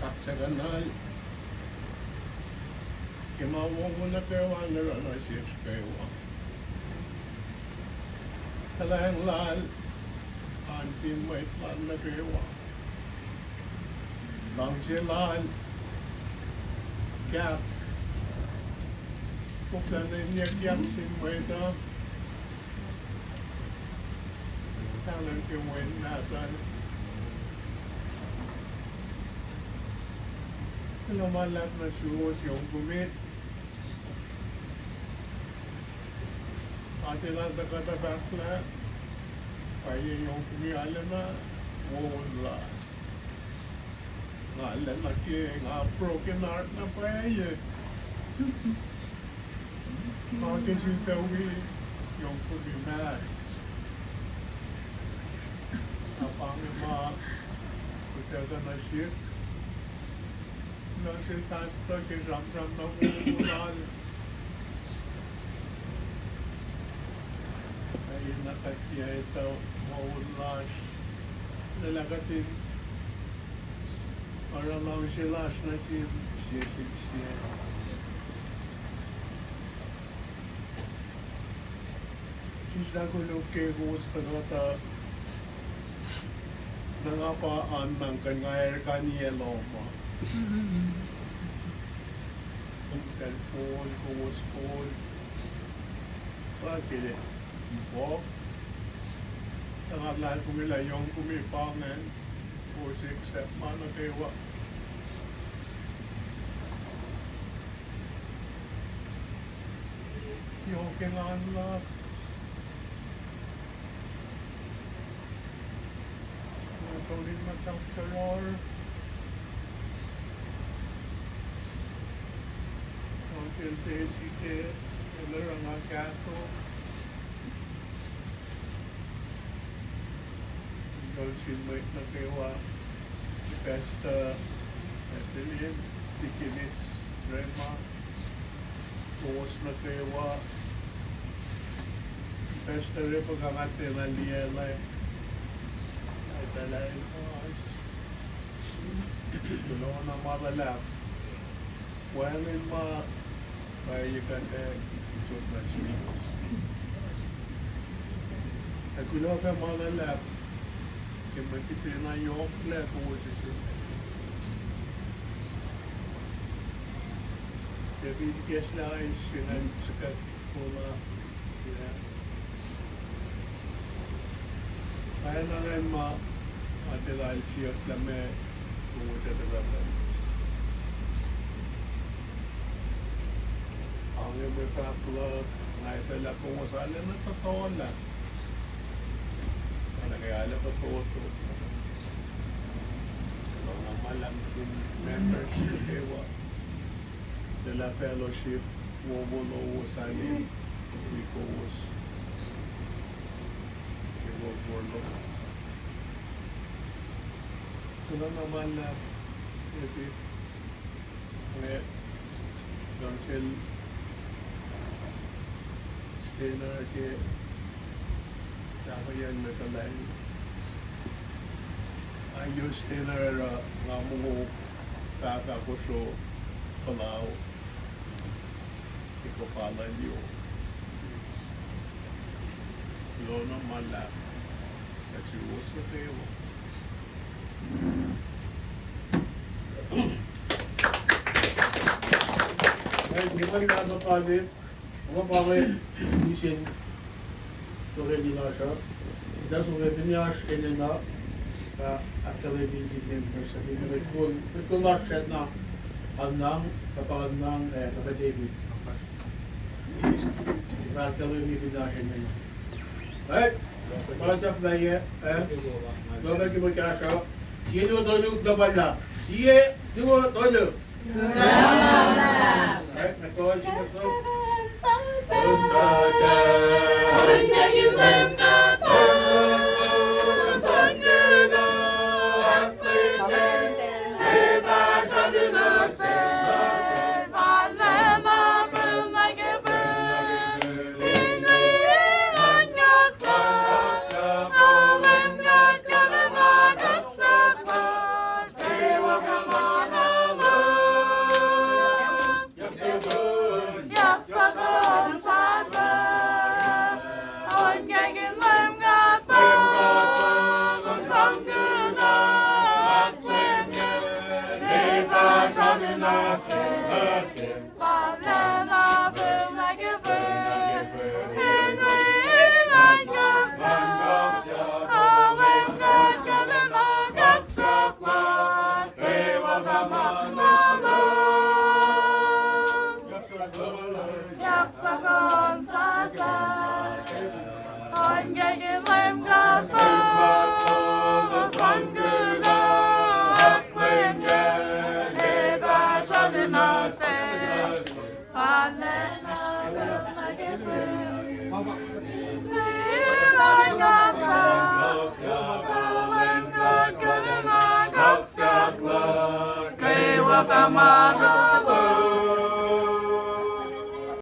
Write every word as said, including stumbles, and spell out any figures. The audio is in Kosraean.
Kahs se kuhnal ke ma wo nuh kwewa in oruh nuh sesr kwewa. Kuhlwacng lal oan fin mwet lal nuh kwewa. Luhngse lal kahk, koflah in yakyak sin mwet uh, kahlwem ke wen nahtuhl. Kuloh ma luhlahp nuh suwos, yohk kom. Ataclah tuh kuhtuh pahklah, pwacye yohk kom arulacna, wo lasr. Nga lwelah ke nga broken heart na pwacye. Nga ke sifilpac wi yohk kom mas. Na pa inge ma utuckuh nuh sihk. Na sel pastor ke sramsram na moul lal. Ac na kuht tiac etuh moul lasr. Lwelah kuht in oruh luhngse lasr nuh sin sie sin sie. Sislah koluk ke kowos tuhkuh tuh, na nga pa angnang kuh nga er kaniye lohm uh. Kom kal kol, kowos kol. Pa ke ipok. Tuh nga luhlahlfongi lah yohk kom pa ingacn, kowos accept ma nuh kwewa. Yohk engan luhk. Nga soenna muhta Doctor Orr. Council Basic, el oruh nga kahto. Kuloh sin mwet nuh kwewa, Pastor Evelyn, Deaconess Rema, kowos nuh kwewa, Pastor Rema, kuht tiacna liyaclah, etuh lah el mas. Kuloh na ma luhlahp. Wacngihn ma pwacye kuht ac usot nuh suwos. Ac kuloh pac ma luhlahp ke mwe kihtin na yohklac kowos usot nuh suwos. Ke fin ikacslah eis se ingacn sukak kola, yeah. Pacna ingacn ma, ma tiac lal siyuck lah meac kowos etuh lah meac. Ange mwe fahk luhk, nga etuh lah kowos arulacna fototolah. Nga nuh ke arlac fototo. Kuloh na ma luhlahp sin members nuh kwewa. Lwelah fellowship wowo lowos an wi kowos ke ward lowos. Kuloh na ma luhlahp, David. Nga luhngse Stena ke tahfweacng nuh ke lal. Aio Stena oruh nga mongo pahpah kosro puhlau ke kuhfa lal Leo. Kuloh na ma luhlahp nuh suwos nuh kwewa. Right, nge pa nga pa ne, nga pa nge, isen, tokeni lasr uh. Ita som finne oasr enenuh, uh, ahkkahlwemye incident nuh sesr. Met kol, met kol lasr sesr na, annang, kuhfa annang, eh, kuhfa David. Ahkkahlwemye finne oasr enenuh. Right? Pa sap na ye, eh? Kuloh ke mwe kahsruh. Sie luo tolu, na pa lah. Sie luo tolu. Right? Na kowos, na kowos. fah ma kuh